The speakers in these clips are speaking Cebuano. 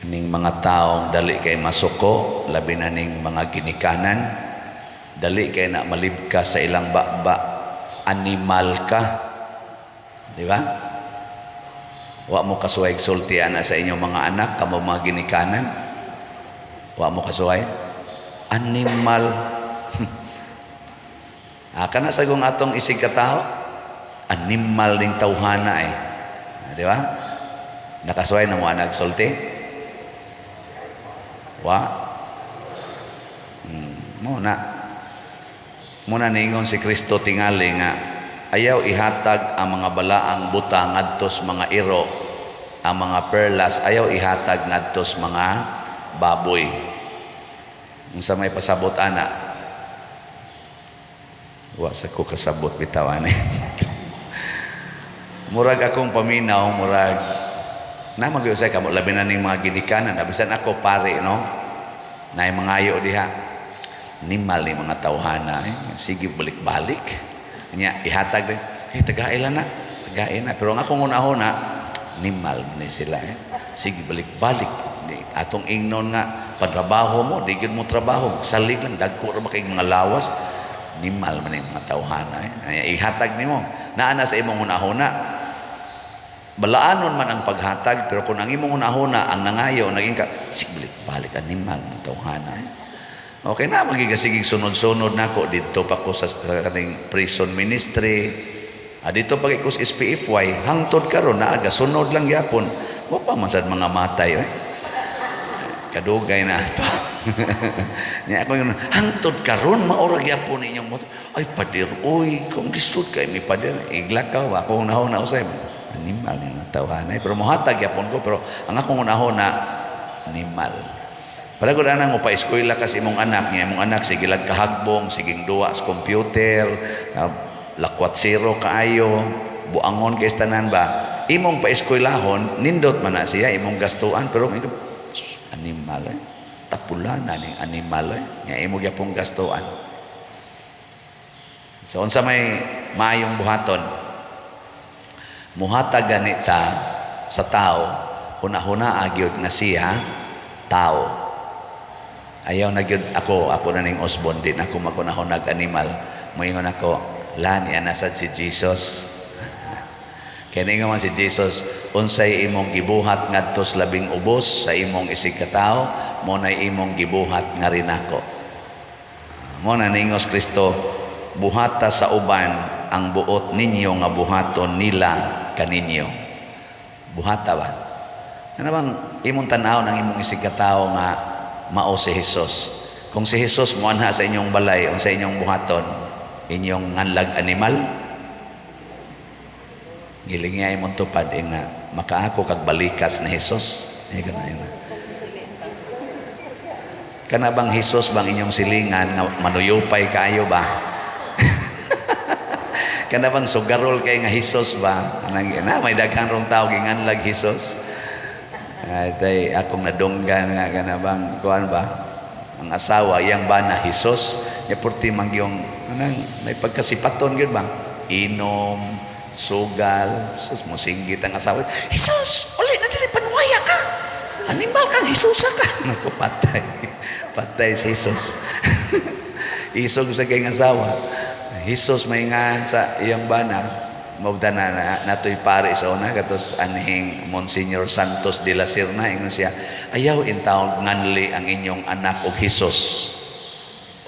Ning mga taong dali kay masuko, labi na ning mga ginikanan, dali kay na malibkas sa ilang baba, "Animal ka." Di ba? Wa mo kasuway sulti ana sa inyong mga anak, kamo mga ginikanan. Wa mo kasuway? Animal. Ah, kana sagong atong isig katao, animal ning tawhana eh. Ah, di ba? Nakasuway na mo anag sulti? Wa? Mo na. Mo na niingon si Kristo tingali nga ayaw ihatag ang mga balaang buta ngadtos mga iro, ang mga perlas ayaw ihatag ngadtos mga baboy. Unsa may pasabot ana? Wa sa ko kasabot bitaw ani. Murag akong paminaw, murag na magyusay kamo, labi na ning mga ginikanan, bisan ako pare, no, naay mangayo diha, "Animal ni mga tawhana eh. Sige balik-balik." Nya ihatag din eh, tagae lang na, tagae na. Pero ang akong unahuna, animal ni sila eh. Sige balik-balik. Di, atong ingnon nga patrabaho mo, di gyud mo trabaho, salig lang, dagko ra ba kay mga lawas. Animal man ni mga tawhana eh. Ay, ihatag nimo, naa na sa imong hunahuna balaanon man ang paghatag, pero kung ang imong hunahuna ang nangayo naging ka sige balik balik, animal mga tawhana eh. Okay na magigasigig sunod-sunod nako didto pa ko sa kaning prison ministry, ah, dito pa ko sa SPFY hangtod karon naa sunod lang gyapon, wa pa man sad mga matay eh. Kadugay na ato nya ako yun, hangtod karon maura gyapon inyong moto. "Ay pader, oy, kung lisod kay mi pader." Iglakaw ako hunahuna usay, animal ni mga tawhana eh. Pero mohatag gyapon ko, pero ang akong hunahuna, animal. Para ko na mo pa-eskwela kasi imong anak niya, imong anak sige lang kahagbong, siging duwa sa computer, lakwat zero kaayo, buangon kay tanan ba. Imong pa-eskwelahon, nindot man na siya, imong gastuan, pero ikaw, animal eh. Tapula na ni animal eh. Nga imo gyapong gastuan. So unsa may maayong buhaton? Muhatag ganita sa tao, huna-huna gyud nga siya tao. Ayaw na gyud ako, ako na ning Osborne, di na ako maghunahunag animal. Moingon ako, lan yan nasad si Jesus. Kaya ningon man si Jesus, unsay imong gibuhat ngadto sa labing ubos sa imong isig katawo, mo na imong gibuhat nga rinako. Mo na ningos Kristo, buhata sa uban ang buot ninyo nga buhaton nila kaninyo. Buhata ba? Ano bang imong tanaw ng imong isig katawo nga mao si Jesus? Kung si Jesus muanha sa inyong balay, unsa inyong buhaton, inyong nganlag animal? Giling niya imong tupad eh, nga makaako kag balikas ni Jesus. Eh, kana yun. Kana bang Jesus bang inyong silingan nga manuyupay kaayo ba? Kana bang sugarol kay nga Jesus ba? Anang na may daghan rong tao ginganlag Jesus. Ay tay akong nadunggan nga kana bang kuan ba? Ang asawa iyang bana Jesus nya purti mangyong anang may pagkasipaton gyud ba? Inom, sugal, sus, mosinggit ang asawa. "Jesus, uli na diri, panuwaya ka. Animal kang Jesusa ka." Naku, patay. Patay si Jesus. Isog sa kayong asawa. Jesus may nga sa iyang bana. Maugda na, na natoy pare sa una katos anhing Monsignor Santos de la Serna, ingon siya, ayaw intawon nganli ang inyong anak og Jesus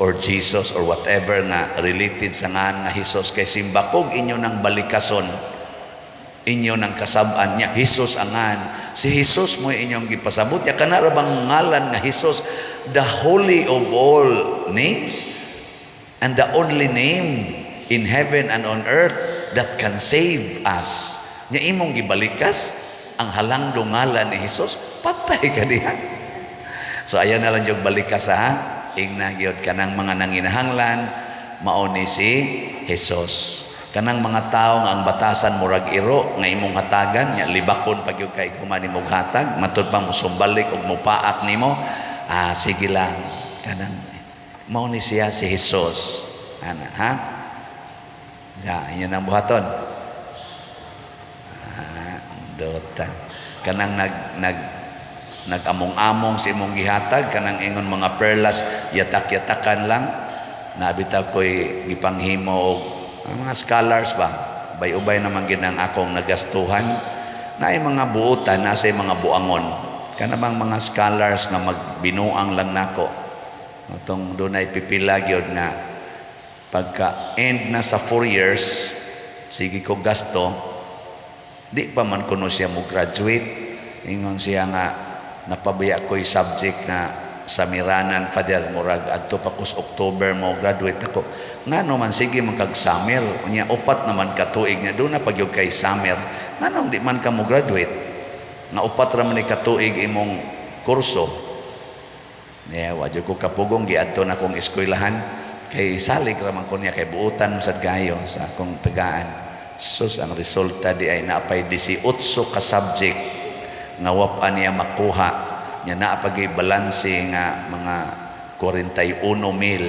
or Jesus or whatever nga related sa ngan nga Jesus, kay simbakog inyo ng balikason, inyo ng kasab-an niya Jesus ang ngan, si Jesus mo inyong gipasabot ya kana ra bang ngalan nga Jesus, the holy of all names and the only name in heaven and on earth that can save us, nya imong gibalikas ang halangdong ngalan ni Jesus, patay ka diha. So ayaw na lang yung balikas ha, ingna gyud kanang mga nanginahanglan mao ni si Jesus. Kanang mga tao nga ang batasan murag iro nga imong hatagan nya libakon pag gyud kay human nimong hatag, matud pa mosumbalik og mopaak nimo, ah, sige lang, kanang mao ni siya si Jesus ana ha. Ya, inyo nang buhaton. Ah, dota. Kanang nag nag Nag-among-among sa imong gihatag, kanang ingon mga perlas, yatak-yatakan lang. Nabitaw ko'y gipanghimo og ang mga scholars ba. Ubay-ubay naman gid ang akong nagastuhan. Naay mga buutan, nasa mga buangon. Kana bang mga scholars nga magbinuang lang nako. Atong dunay pipila gyud nga pagka end na sa 4 years, sige ko gasto, di pa man kuno siya mo graduate. Ingon siya nga napabaya ko'y subject nga sa Miranan, Father, murag adto pa kus October mo graduate ako. Ngano man sige man kag summer? Unya 4 naman ka tuig nga doon na pagyud kay summer. Nganong di man ka mo graduate? Nga 4 ra man ni ka tuig imong kurso. Yeah, wa jud ko kapugong, giadto na akong eskwelahan kay salig ra man ko niya kay buutan sad kayo sa akong tagaan. Sus, ang resulta di ay naapay 18 ka subject nga wa pa niya makuha nya, naa pa gyud balanse nga mga 41 mil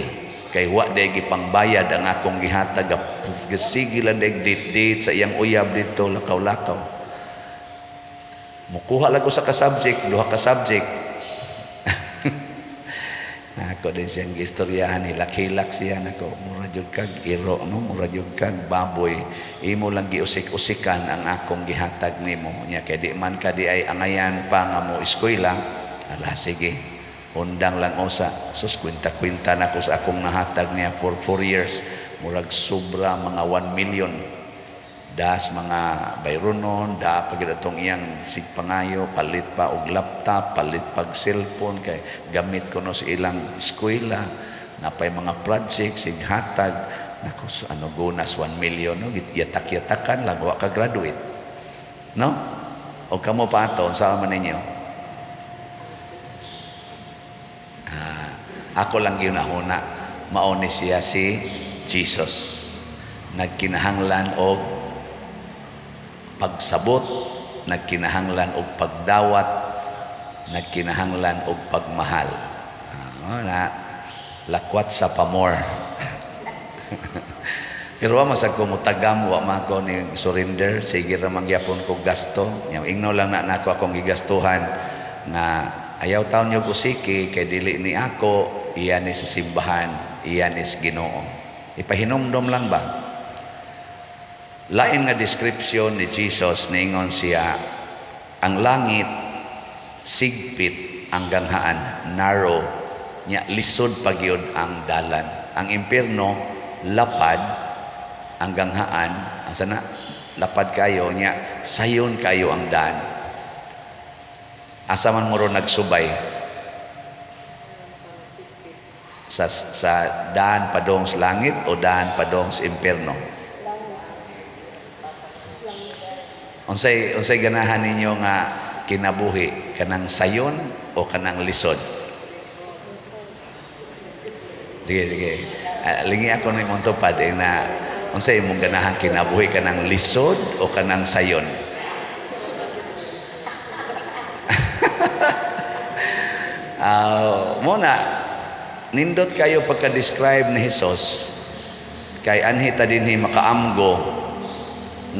kay wa day gipangbayad ang akong gihatag. Sige lang day date date sa iyang uyab dito, lakaw-lakaw, mukuha lang ko sa ka subject, duha ka subject. Ako din siyang gistoryahan, hilak-hilak siya nako, mura jud kag iro, no, mura jud kag baboy, imo lang giusik-usikan ang akong gihatag nimo nya kay di man ka di ay angayan pa nga mo eskwela. Ala, sige, undang lang usa. Sus, kwenta-kwenta nako sa akong nahatag niya for 4 years, murag sobra mga 1 million das mga bayronon da pag atong iyang sigpangayo, palit pa og laptop, palit pag cellphone kay gamit ko no sa ilang eskwela, napay mga project sighatag nako. So, ano gunas 1 million, no, yatak-yatakan lang, wa ka graduate, no? O kamo pa ato, unsa man ninyo? Ah, ako lang yun ahuna, mao ni siya si Jesus, nagkinahanglan og pagsabot, nagkinahanglan og pagdawat, nagkinahanglan og pagmahal. Ah, na lakwat sa pamor. Pero wa masag ko mutagam, wa man ko ni surrender, sige ra man gyapon ko gasto. Nya ingno lang na nako akong gigastuhan nga ayaw taon nyo usiki kay dili ni ako, iya ni sa simbahan, iya ni sa Ginoo. Ipahinumdom lang ba? Lain nga description ni Jesus, niingon siya, ang langit sigpit ang ganghaan, narrow, nya lisod pagyud ang dalan. Ang impierno lapad ang ganghaan, ang sana lapad kayo nya sayon kayo ang daan. Asa man mo ron nagsubay? Sa daan padong sa langit o daan padong sa impierno? Unsay ganahan ninyo nga kinabuhi, kanang sayon o kanang lisod? Sige, sige. Lingi ako ni imong tupad eh, na unsay imong ganahan kinabuhi, kanang lisod o kanang sayon? Muna nindot kayo pagka-describe ni Jesus kay anhi ta dinhi makaamgo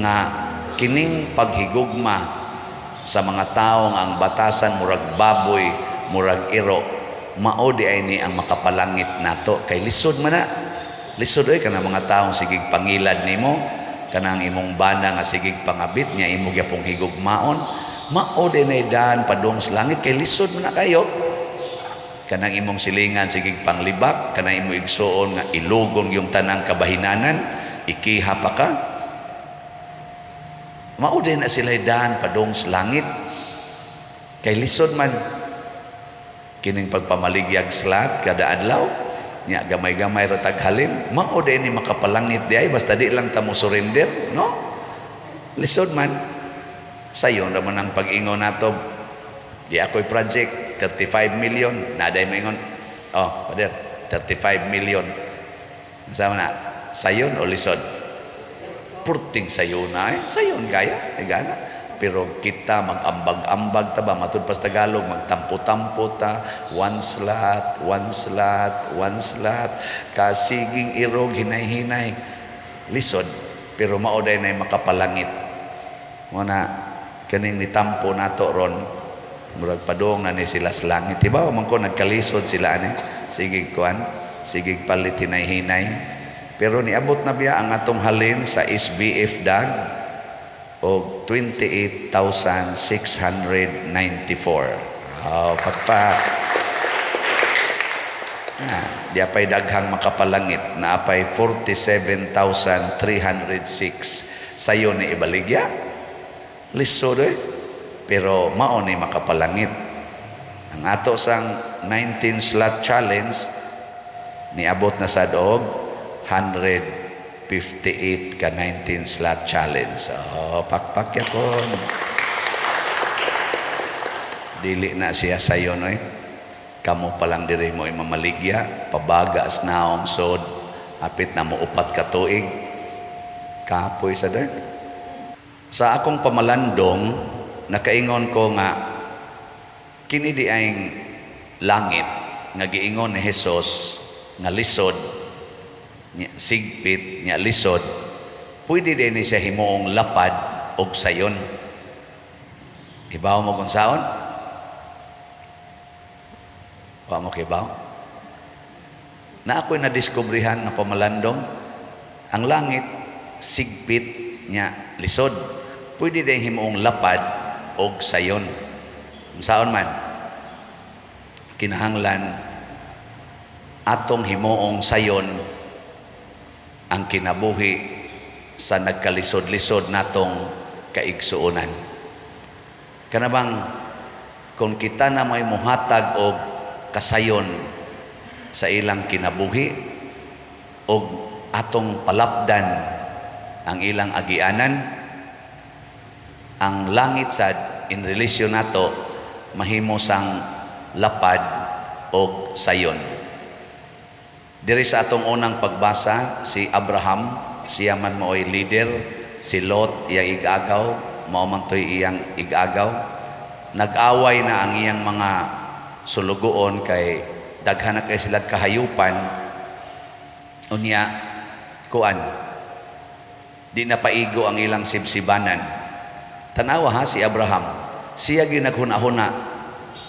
nga kining paghigugma sa mga tawo nga ang batasan murag baboy, murag iro, mao di ay ni ang makapalangit nato kay lisod man na. Lisod oy kanang mga taong sigig pangilad nimo, kanang imong bana nga sigig pangabit niya imo gyapong higugmaon, mao di nay daan padung sa langit kay lisod man na kayo. Kanang imong silingan sigig panglibak, kanang imong igsuon nga ilugon yung tanang kabahinanan, ikiha pa ka. Mao din na sila daan padung sa langit. Kay lisod man kining pagpamaligyag slat kada adlaw, nya gamay-gamay ra tag halin, mao din ni makapalangit di ay basta di lang ta mo surrender, no? Lisod man. Sayon ra man ang pag-ingon nato. Di ako'y project 35 million, naday mo ingon, oh, pader, 35 million. Sama na, sayon o lisod? Purting sayon na eh. Sayon kaya, ay gana. Pero kita mag-ambag-ambag ta ba, matud pa sa Tagalog, magtampo-tampo ta, one slot, one slot, one slot, kasiging irog, hinay-hinay. Lisod, pero mao day na makapalangit. Muna, kaning nitampo nato ron, Murag padung na ni sila sa langit. Diba? Man ko nagkalisod sila ani. Sige kuan, sige palit hinay-hinay. Pero niabot na biya ang atong halin sa SBF dag og 28,694. Oh, pakpak. Ah, di apay daghang makapalangit na apay 47,306 sayo ni ibaligya. Lisod eh. Pero mao ni makapalangit. Ang ato sang 19 slot challenge niabot na sad og 158 ka 19 slot challenge. Oh, pakpak yapon. Dili na siya sayo no eh. Kamo pa lang diri mo mamaligya, pabaga as naong sod, apit na mo 4 ka tuig. Kapoy sa day. Sa akong pamalandong, nakaingon ko nga kini di ay langit nga giingon ni Jesus nga lisod nya sigpit nya lisod, pwede din ni siya himuong lapad og sayon. Ibaw mo kung saon? Wa mo kibaw? Na ako'y nadiskubrihan nga pamalandong, ang langit sigpit nya lisod, pwede din himuong lapad og sayon. Saon man? Kinahanglan atong himuong sayon ang kinabuhi sa nagkalisod-lisod natong kaigsuonan. Kanabang kung kita na may muhatag og kasayon sa ilang kinabuhi og atong palapdan ang ilang agianan, ang langit sad in relation nato mahimo sang lapad og sayon. Diri sa atong unang pagbasa, si Abraham, siya man mao'y leader, si Lot iyang igagaw, mao man to'y iyang igagaw. Nag-away na ang iyang mga sulugoon kay daghan na kay sila kahayupan. Unya kuan, di na paigo ang ilang sibsibanan. Tanawa ha si Abraham, siya ginaghuna-huna,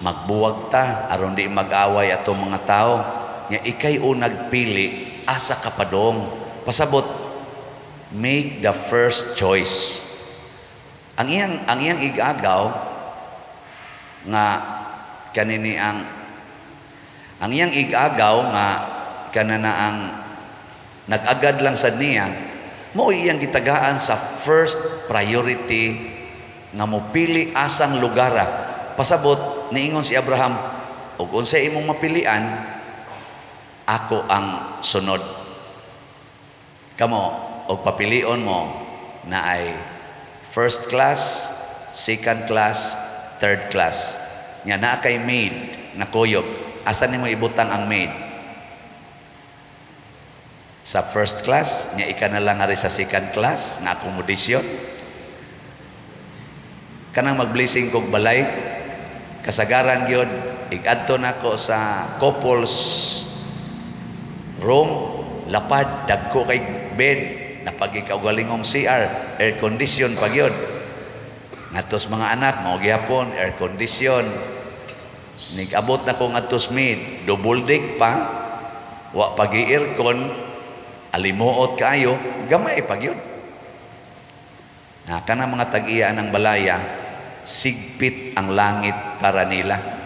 magbuwag ta aron di mag-away atong mga tao. Nya ikay unag pili asa ka padong. Pasabot, make the first choice. Ang iyang igagaw nga kanini ang iyang igagaw nga kanana ang nag-agad lang sad niya, mao iyang gitagaan sa first priority nga mopili asang lugara. Pasabot, niingon si Abraham, og unsay imong mapilian, ako ang sunod. Kamo, og papilion mo na ay first class, second class, third class. Nya naa kay maid nga kuyog. Asa nimo ibutang ang maid? Sa first class, nya ika na lang ari sa second class nga accommodation. Kanang mag-blessing kog balay, kasagaran gyud igadto nako sa couples room, lapad, dagko kay bed, napagi kaugalingong CR, air condition pa gyud. Ngatos mga anak, mao gihapon air condition. Nigabot na ko ngadtos maid, double deck pa, wa pagi aircon, alimuot kaayo, gamay pa gyud. Na kana mga tag-iya ng balaya, sigpit ang langit para nila.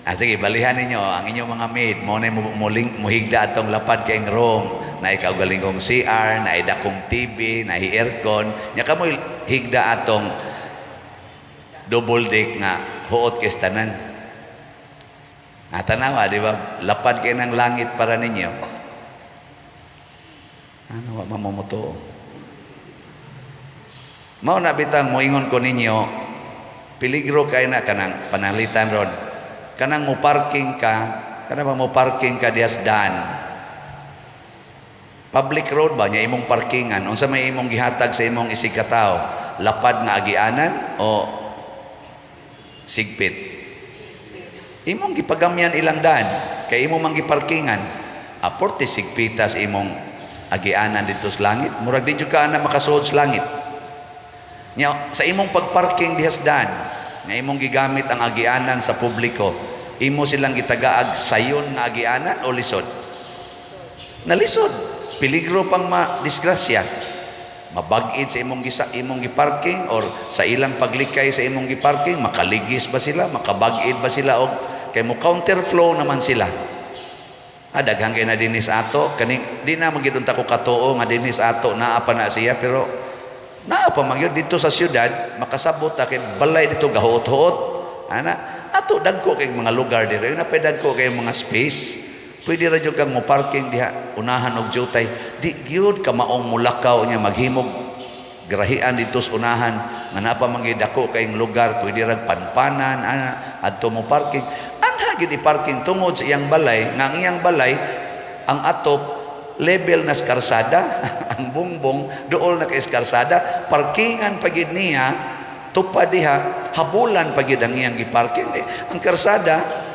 Ah, sige, balihan ninyo ang inyong mga maid, mo na muling muhigda atong lapad kay room, na ikaw galingong CR, na dakong TV, na aircon, nya kamoy higda atong double deck nga huot kay tanan. Ah, tanawa, di ba? Lapad kay ng langit para ninyo. Ano, wa mamumuto. Mao na bitang moingon ko ninyo, peligro kay na kanang panalitan ron. Kanang mo parking ka, kanang ba mo parking ka dihas daan. Public road ba nya imong parkingan? Unsa may imong gihatag sa imong isig katawo? Lapad nga agianan o sigpit? Imong gipagamyan ilang daan kay imo man giparkingan. Aporte sigpitas imong agianan dito sa langit. Murag di jud ka na makasuod sa langit. Nya sa imong pagparking dihas daan, nga imong gigamit ang agianan sa publiko, imo silang gitagaag sayon nga agianan o lisod? Nalisod. Peligro pang ma-disgrasya. Mabag-id sa imong gisa, imong giparking or sa ilang paglikay sa imong giparking, makaligis ba sila, makabag-id ba sila og kay mo counterflow naman sila. Ah, daghan kay na dinhi sa ato kaning di na magyud unta ko katuo nga dinhi sa ato naa pa na siya, pero naa pa man gyud dito sa syudad. Makasabot ta kay balay dito gahuot-huot ana ato. Dagko kay mga lugar diri na pay dagko kay mga space, pwede ra jud kang mo parking diha unahan og jutay. Di gyud ka maong mulakaw niya maghimog grahian dito sa unahan nga naa pa man gyud dako kayong lugar, pwede ra panpanan ana adto mo parking. Anha gyud i-parking tungod sa iyang balay, nga ang iyang balay ang atop level na sa karsada, ang bungbong dool na kay sa karsada. Parkingan pa gyud niya tupad diha, habulan pa gyud ang iyang giparking. Eh, ang karsada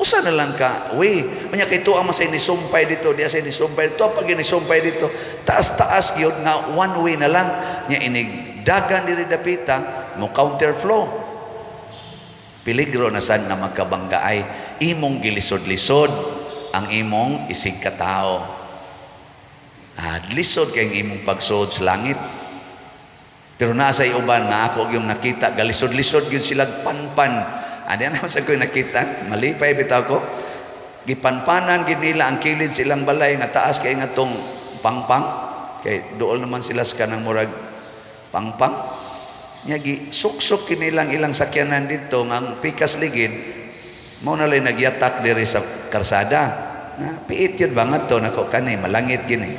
usa na lang ka way. Unya kay tuwa man say nisumpay dito, diya say nisumpay dito, pag nisumpay dito, taas-taas gyud nga one way na lang nya. Inig dagan diri dapita mo counterflow, peligro na sad nga magkabanggaay. Imong gilisod-lisod ang imong isig katao. Ah, lisod kay ang imong pagsuod sa langit. Pero nasa uban nga ako yung nakita, galisod-lisod gyud sila panpan. Ani naman sa ko nakita, malipay bitaw ko. Gipanpanan gid nila ang kilid silang balay nga taas kay nga tong pangpang, kay dool naman sila sa kanang murag pangpang. Nya gi suksok kinilang ilang sakyanan dito nga ang pikas ligid mao na lay nagyatak diri sa karsada. Na piit yun ba nga to nako kani malangit gini.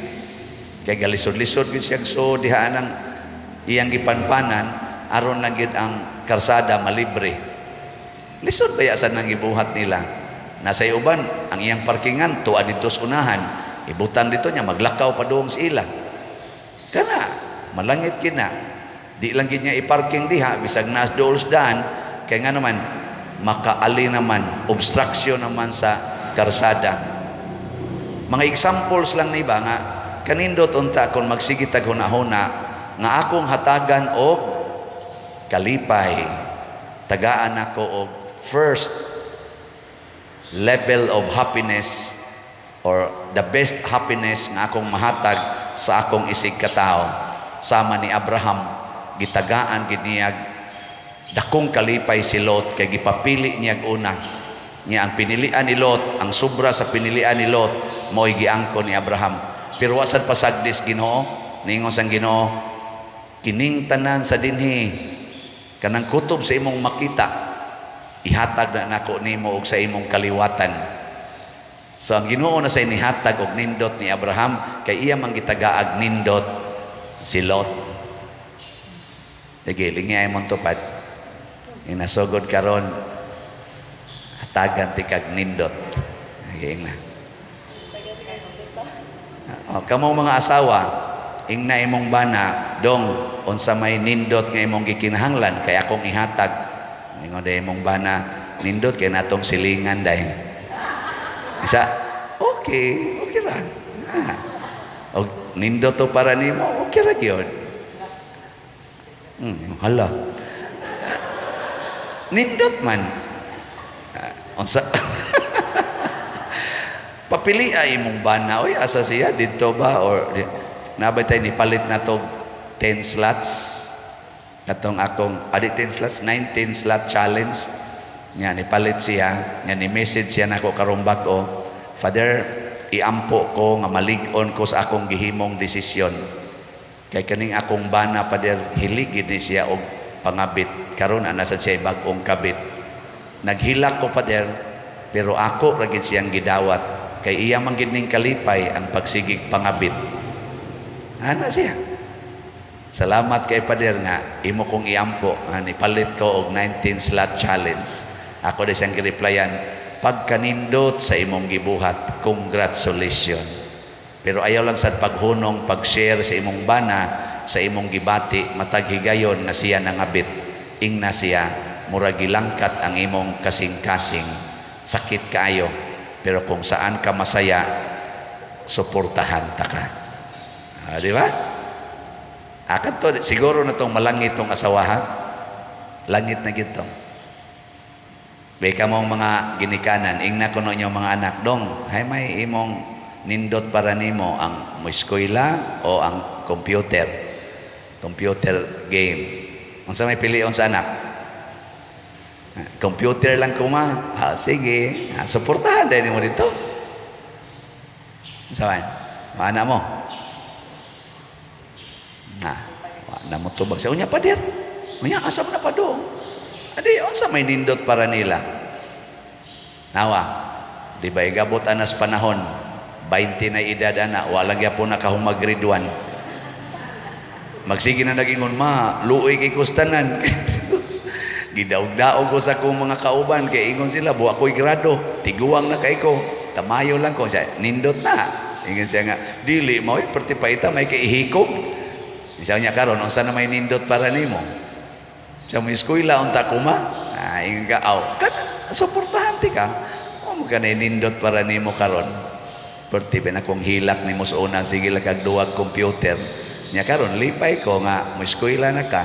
Kay galisod-lisod gid siya so diha nang iyang gipanpanan aron lang gid ang karsada malibre. Lisod ba sa nang gibuhat nila? Nasa uban, ang iyang parkingan tuwa dito sa unahan. Ibutang dito niya, maglakaw pa doon sa ila. Kana, malangit kina. Di lang gid niya i-parking diha, bisag nas dool sa daan, kay nga naman, makaali naman, obstruction naman sa karsada. Mga examples lang ni ba nga, kanindot unta kung magsige tag huna-huna, nga akong hatagan og kalipay, tagaan ako og first level of happiness or the best happiness nga akong mahatag sa akong isig katao. Sama ni Abraham, gitagaan gid niya dakong kalipay si Lot kay gipapili niya una niya. Ang pinilian ni Lot, ang sobra sa pinilian ni Lot, mo'y giangko ni Abraham. Pero wa sad pasagdis Ginoo. Ningon sang Ginoo, "Kining tanan sa dinhi kanang kutob sa imong makita, ihatag na nako nimo og sa imong kaliwatan." So ang Ginoo na sa nihatag og nindot ni Abraham kay iya man gitagaag nindot si Lot. Sige, lingay mong tupad. Inasugod karon, hatagan ti kag nindot. Sige na. Oh, kamo mga asawa, ingna imong bana, "Dong, unsa may nindot nga imong gikinahanglan kay akong ihatag?" Ingon day imong bana, "Nindot kay natong silingan day." Isa, okay, okay ra. Ah. Og nindot to para nimo, okay ra gyud. Hala. Nindot man. Ah, unsa papili ay imong bana, oy, asa siya dito ba or nabay tay nipalit na to 10 slots katong akong adi 10 slots, 19 slot challenge nya. Nipalit siya nya, ni message siya nako karong bag-o, "Father, iampo ko nga malig-on ko sa akong gihimong desisyon kay kaning akong bana, Father, hilig gid ni siya og pangabit. Karon ana sa siya bag-ong kabit. Naghilak ko, Father, pero ako ra gid siyang gidawat kay iya man gid ning kalipay ang pagsigig pangabit." Ana siya, "Salamat kay Father nga imo kong iampo nga nipalit ko og 19 slot challenge." Ako di siyang gireplyan, "Pagkanindot sa imong gibuhat, congratulations. Pero ayaw lang sad paghunong pag-share sa imong bana sa imong gibati matag higayon nga siya nangabit. Ingna siya, murag gilangkat ang imong kasing-kasing. Sakit kaayo, pero kung saan ka masaya, suportahan ta ka." Ah, di ba? Akad to, siguro na tong malangit tong asawa ha. Langit na gito. Bay kamong mga ginikanan, ingna kuno inyo mga anak, "Dong, hay may imong nindot para nimo, ang moeskwela o ang computer? Computer game." Unsa may pilion sa anak? "Computer lang ko, ma." "Ah, sige. Ah, suportahan din mo dito." Unsa man? Maana mo? Na, wa na mo tubag. Sa unya, pader. Unya, asa mo na padong? Adi, unsa may nindot para nila? Nawa, di ba igabot anas panahon, 20 na edad ana, wala gyapon nakahumag grade 1. Magsige na nagingon, "Ma, luoy kay kustanan. Gidaog-daog ko sa akong mga kauban, kay ingon sila, buwa ko'y grado, tiguang na kay ko, tamayo lang ko." Siya, "Nindot na." Ingon siya nga, "Dili, mo, perti pa ita, may kaihikog." Siya niya karon, "Unsa na may nindot para nimo?" Siya mo, "Eskwela unta ko, ma." Ah, ingon ka, "Aw, kan, suportahan ti ka. O mo ka na nindot para nimo karon. Perti ba na kung hilak nimo sa una, sige lang kag duwag computer." Nya karon lipay ko nga mo eskwela na ka.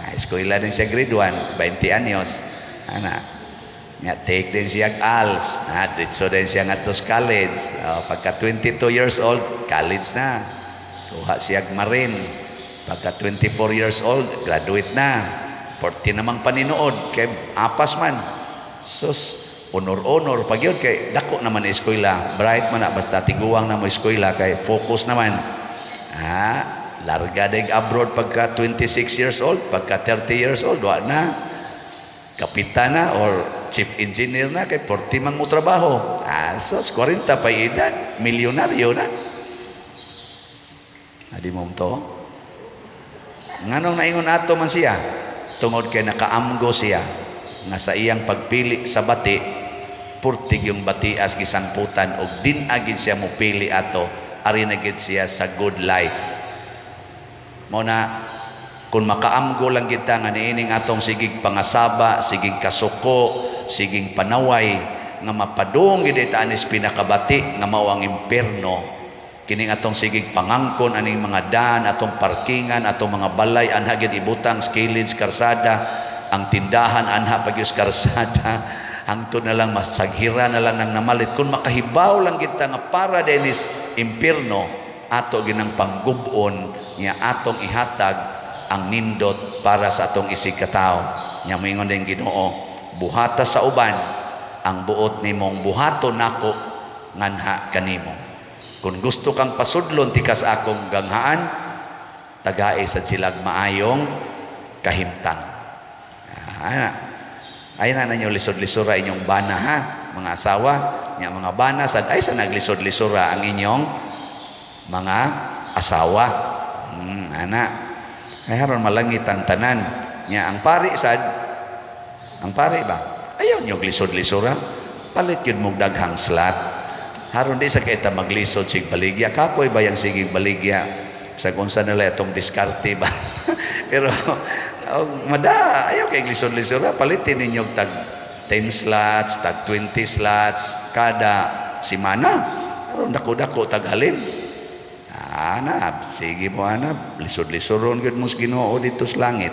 Ah, eskwela din siya grade 1, 20 anyos. Ana. Nya take din siya ALS. Ah, ditso din siya ngadto sa college. Oh, pagka 22 years old, college na. Kuha siya marine. Pagka 24 years old, graduate na. 40 namang paninood kay apas man. Sus, honor-honor pag yun kay dako naman eskwela, bright man na, basta tiguang na mo eskwela kay focus naman. Ah, larga deg abroad pagka 26 years old, pagka 30 years old, wa na. Kapitan na or chief engineer na kay 40 man mo trabaho. Ah, sus, 40 pa edad, milyonaryo na. Adi mo to? Nganong naingon ato man siya? Tungod kay nakaamgo siya nga sa iyang pagpili sa bati, purtig yung batias gisangputan og din agid siya mopili ato, ari na gid siya sa good life. Mao na kung makaamgo lang kita nga niining atong sigig pangasaba, sigig kasuko, sigig panaway nga mapadung gid ita anis pinakabati nga mao ang impierno, kining atong sigig pangangkon aning mga daan, atong parkingan, atong mga balay, anha gid ibutang sa kilid karsada, ang tindahan anha pag karsada, hangtod na lang masaghira na lang nang namalit. Kung makahibaw lang kita nga para dinis impierno, ato ginang panggubon niya, atong ihatag ang nindot para sa atong isig katawo. Nya moingon din Ginoo, "Buhata sa uban ang buot nimong buhaton nako nganha kanimo. Kung gusto kang pasudlon tikas akong ganghaan, tagae sad silag maayong kahimtang." Ah, ay na ninyo lisod-lisura inyong bana ha, mga asawa, nya mga bana sad ay sa naglisod-lisura ang inyong mga asawa. Ana. Ay haron malangit ang tanan. Nya ang pari sad, ang pari ba? Ayaw niyo lisod-lisura. Palit yun mong daghang slot. Haron di sa kita maglisod sig baligya. Kapoy ba yang sigig baligya? Sa kung saan nila itong diskarte ba? Pero, oh, mada, ayaw kay lisod-lisura. Palitin ninyo tag 10 slots, tag 20 slots, kada simana. Haron dako-dako tag halin. Ana, sige mo ana, lisod-lisoron gyud mo sa Ginoo dito sa langit.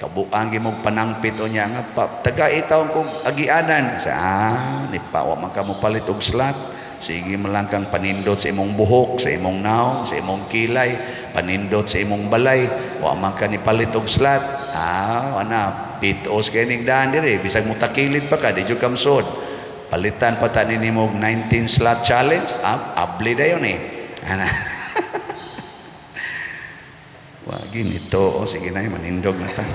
Kabuang gyud mo panangpit o niya nga pa, taga itaw kong agianan. Sa ah, ni pa wa man ka mo palit og slot. Sige man lang kang panindot sa imong buhok, sa imong naong, sa imong kilay, panindot sa imong balay. Wa man ka ni palit og slot. Ah, ana, pitos kay ning daan dire, bisag mo takilid pa ka, di jud kamsod. Palitan pa ta nimo og 19 slot challenge, ah, abli dayon eh. Ana. Wagi nito, o sige na, manindog na ta.